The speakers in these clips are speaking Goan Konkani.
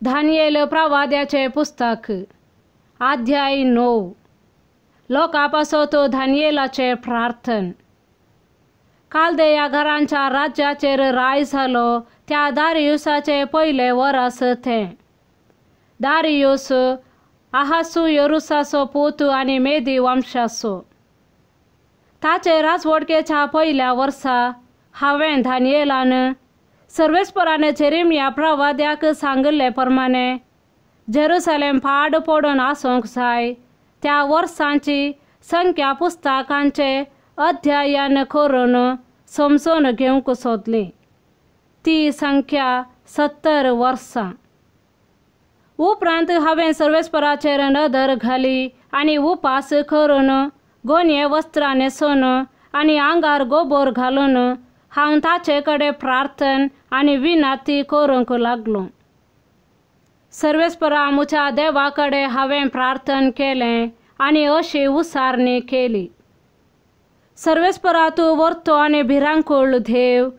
दानियेल प्रवाद्याचे पुस्तक अध्याय 9. लोकां पासत दानियेलाचे प्रार्थन. कालदेया घरांच्या राज्याचेर राय जालो त्या दारियुसाचे पयले वरस तें. दारियुस अहासुएरुसाचो पूत आनी मेदी वंशाचो. ताचे राजवटकेच्या पयल्या वर्सा हांवें दानियेलान सर्वेस्परान जेरेमिया प्रवाद्याक सांगिल्ले प्रमाणे जेरुसलेम पाड पडून आसूंक जाय त्या वर्सांची संख्या पुस्तकांचे अध्ययन करून समजून घेवंक सोदली. ती संख्या 70 वर्सां. उपरांत हांवें सर्वेस्पराचेर नदर घाली आनी उपास करून गोनये वस्त्रां न्हेसून आनी आंगार गोबोर घालून हांव ताचे कडेन प्रार्थन आनी विनंती करूंक लागलो. सर्वेस्परा म्हज्या देवा कडेन हांवें प्रार्थन केलें आनी अशी उसारणी केली. सर्वेस्परा तूं वर्तो आनी भिरांकूळ देव,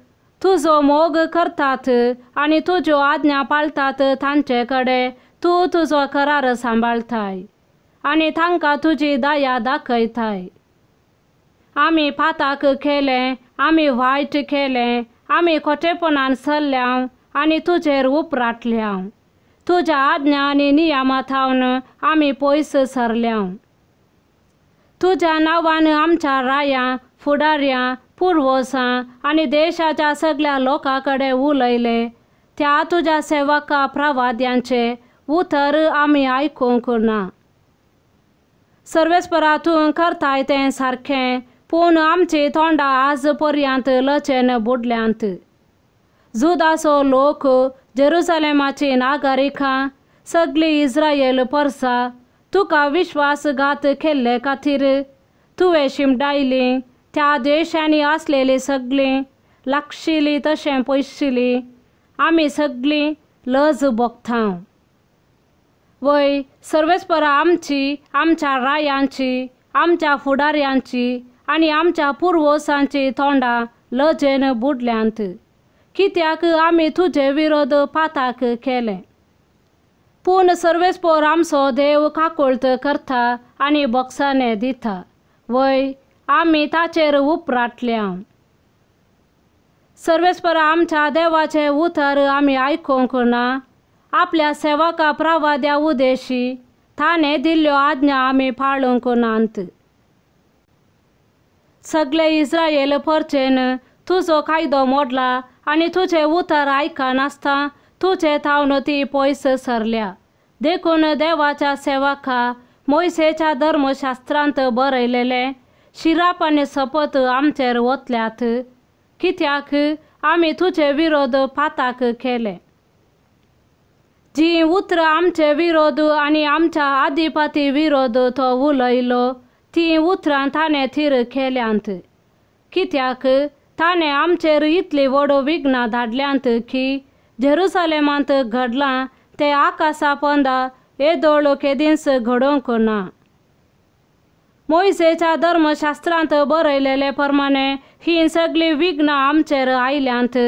तुजो मोग करतात आनी तुज्यो आज्ञा पाळटात तांचे कडेन तूं तुजो करार सांबाळटाय आनी तांकां तुजी दया दाखयताय. आमी पाताक केलें, आमी वायट केलें, आमी खोटेपणान चल्ल्या आनी तुजेर उपराटल्या. तुज्या आज्ञा आनी नियमा थावन आमी पयस सरल्या. तुज्या नांवान आमच्या रायां, फुडाऱ्यां, पुर्वजां आनी देशाच्या सगळ्या लोकां कडेन उलयले त्या तुज्या सेवका प्रवाद्यांचे उतर आमी आयकूंक ना. सर्वेस्परा तूं करताय तें सारकें, पूण आमची तोंडां आज पर्यंत लजेन बुडल्यांत. जुदाचो लोक, जेरुसलेमाची नागरिकां, सगळी इस्रायल परसा तुका विश्वासघात केल्ले खातीर तुवें शिमडायली त्या देशांनी आसलेली सगळीं लागशिल्ली तशें पयशिल्ली आमी सगळीं लज भोगता. वय सर्वेस्परा आमची, आमच्या रायांची, आमच्या फुडाऱ्यांची आनी आमच्या पुर्वजांची तोंडां लजेन बुडल्यांत, कित्याक आमी तुजे विरोध पाताक केले. पूण सर्वेस्पर आमचो देव काकुळट करता आनी बोक्साने दिता. वय आमी ताचेर उपराटल्या. सर्वेस्पर आमच्या देवाचें उतर आमी आयकूंक ना. आपल्या सेवका प्रवाद्या उदेशी ताणें दिल्ल्यो आज्ञा आमी पाळूंक नात. सगळे इस्रायल परचेन तुजो कायदो मोडला आनी तुजें उतर आयकनासतना तुजे थावन ती पयस सरल्या. देखून देवाच्या सेवका मोयसेच्या धर्मशास्त्रांत बरयलेलें शिराप आनी सपत आमचेर वतल्यात, कित्याक आमी तुजे विरोध पाताक केले. जीं उतरां आमचे विरोध आनी आमच्या आदिपाती विरोध तो उलयलो तीं उतरां ताणें थीर केल्यांत, कित्याक ताणें आमचेर इतली व्हड विघ्नां धाडल्यांत की जेरुसलेमांत घडलां तें आकाशा पोंदा येदोळ केदींच घडोवंक ना. मोयसेच्या धर्मशास्त्रांत बरयलेले प्रमाणे हीं सगळीं विघ्नां आमचेर आयल्यांत.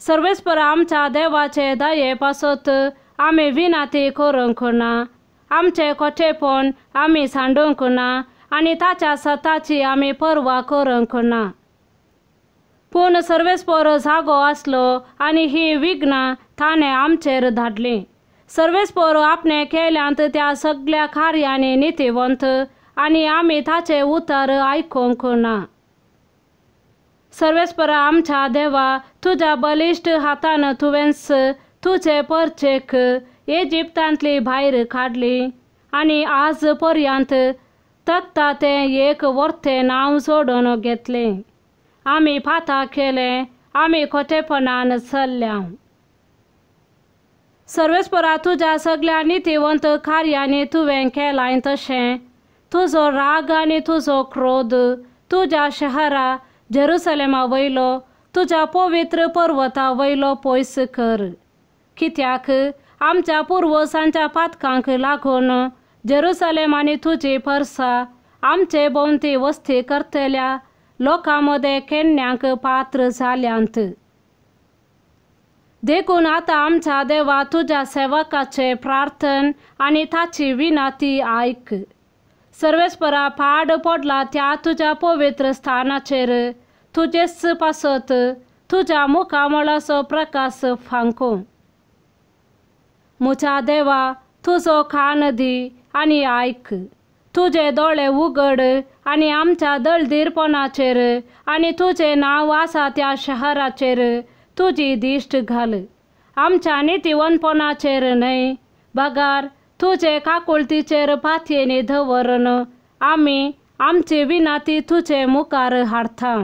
सर्वेस्पर आमच्या देवाचे दये पासत आमी विनंती करूंक ना. आमचें खोटेपण आमी सांडूंक ना आनी ताच्या सताची आमी पर्वा करूंक ना. पूण सर्वेस्पर जागो आसलो आनी हीं विघ्नां ताणें आमचेर धाडलीं. सर्वेस्पर आपणें केल्यांत त्या सगळ्या कार्यांनी नितीवंत आनी आमी ताचें उतर आयकूंक ना. सर्वेस्परा आमच्या देवा, तुज्या बलिश्ट हातान तुवेंच तुजे परचेक इजिप्तांतली भायर काडली आनी आज पर्यंत तकता तें एक वर्तें नांव सोडून घेतलें. आमी पाता केलें, आमी खोटेपणान चल्ल्या. सर्वेस्परा तुज्या सगळ्या नितीवंत कार्यांनी तुवें केलां तशें तुजो राग आनी तुजो क्रोध तुज्या शहरा जेरुसलेमा वयलो तुज्या पवित्र पर्वता वयलो पयस कर, कित्याक आमच्या पुर्वजांच्या पातकांक लागून जेरुसलेम आनी तुजी परसा आमचे भोंवती वस्ती करतल्या लोकां मदें केन्नाक पात्र जाल्यांत. देखून आतां आमच्या देवा तुज्या सेवकाचे प्रार्थन आनी ताची विनंती आयक. सर्वेस्परा पाड पडला त्या तुज्या पवित्र स्थानाचेर तुजेच पासत तुज्या मुखामळाचो प्रकाश फांकूं. म्हज्या देवा तुजो कान दी आनी आयक. तुजे दोळे उगड आनी आमच्या दळदीरपणाचेर आनी तुजें नांव आसा त्या शहराचेर तुजी दिश्ट घाल. आमच्या नितीवंतपणाचेर न्हय बगार तुजे काकुळतीचेर पातयेनी दवरून आमी आमची विनंती तुजे मुखार हाडटा.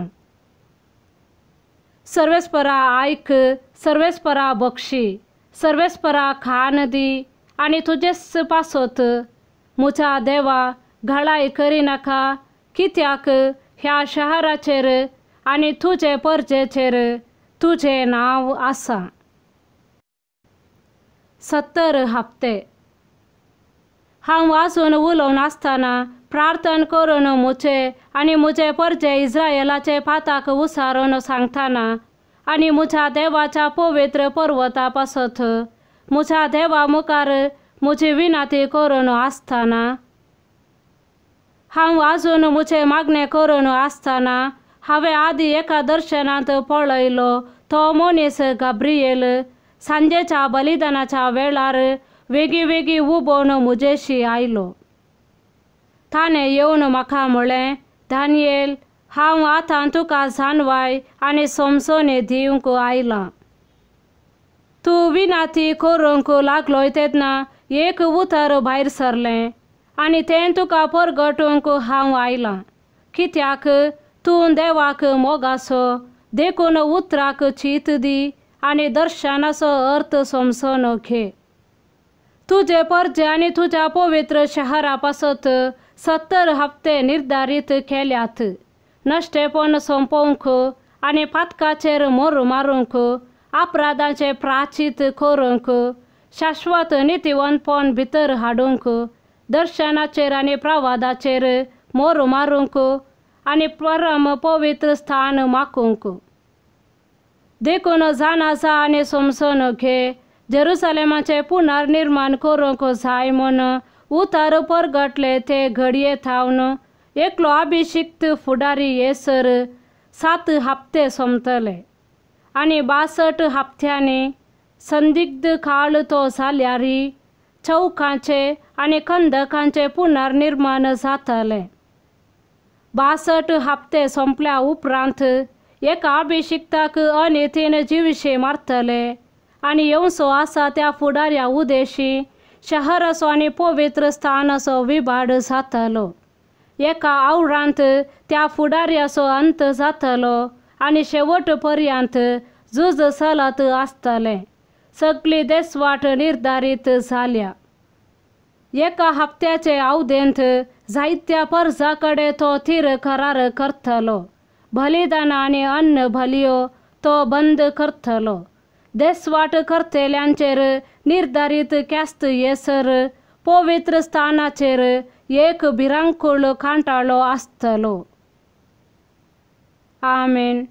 सर्वेस्परा आयक, सर्वेस्परा बक्षी, सर्वेस्परा खान दी आनी तुजेच पासत. म्हज्या देवा घळाय करिनाका, कित्याक ह्या शहराचेर आनी तुजे परजेचेर तुजें नांव आसा. 70 हप्ते. हांव वाजून उलोवन आसतना प्रार्थन करून म्हजे आनी म्हजे परजे इस्रायलाचे पाताक उसारून सांगतना आनी म्हज्या देवाच्या पवित्र पर्वता पासत म्हज्या देवा मुखार म्हजी विनंती करून आसतना, हांव आजून म्हजें मागणें करून आसतना हांवें आदी एका दर्शनांत पळयलो तो मनीस गाब्रिएल सांजेच्या बलिदानाच्या वेळार वेगीं वेगीं उबोवन म्हजेशी आयलो. ताणें येवन म्हाका म्हळें, दानिएल, हांव आतां तुका जाणवाय आनी समजणी दिवंक आयलां. तूं विनंती करूंक लागलोय तेन्ना एक उतर भायर सरलें आनी तें तुका परगटूंक हांव आयलां. कित्याक तूं देवाक मोगासो, देखून उतराक चीत दी आनी दर्शनाचो अर्थ समजून घे. तुजे परजे आनी तुज्या पवित्र शहरा पासत 70 हप्ते निर्धारीत केल्यात. नश्टेपण सोंपोवंक आनी पातकाचेर मोर मारूंक, अपराधांचे प्राचीत करूंक, शाश्वत नितीवंतपण भितर हाडूंक, दर्शनाचेर आनी प्रवादाचेर मोर मारूंक आनी परम पवित्र स्थान माकूंक. देखून जाणा जा आनी समजून घे, जेरुसलेमाचें पुनर्निर्माण करूंक जाय म्हूण उतर परगटले ते घडये थावन एकलो अभिशिक्त फुडारी येसर 7 हप्ते सोंपतले आनी 62 हप्त्यांनी संदिग्ध काळ तो जाल्यार चौकांचे आनी कंदकांचे पुनर्निर्माण जातलें. 62 हप्ते सोंपल्या उपरांत एका अभिशिक्ताक अनितीन जिविशे मारतले आनी येवचो आसा त्या फुडाऱ्या उदेशी शहराचो आनी पवित्र स्थानाचो विभाड जातलो. एका आवरांत त्या फुडाऱ्याचो अंत जातलो आनी शेवट पर्यंत झूज चलत आसतलें. सगळी देसवाट निर्धारीत जाल्या. एका हप्त्याचे अवधेंत जायत्या परजा कडेन तो थीर करार करतलो. बलिदान आनी अन्न बलयो तो बंद करतलो. देसवाट करतल्यांचेर निर्धारीत ख्यास्त येसर पवित्र स्थानाचेर एक भिरांकूळ कांटाळो आसतलो. आमेन.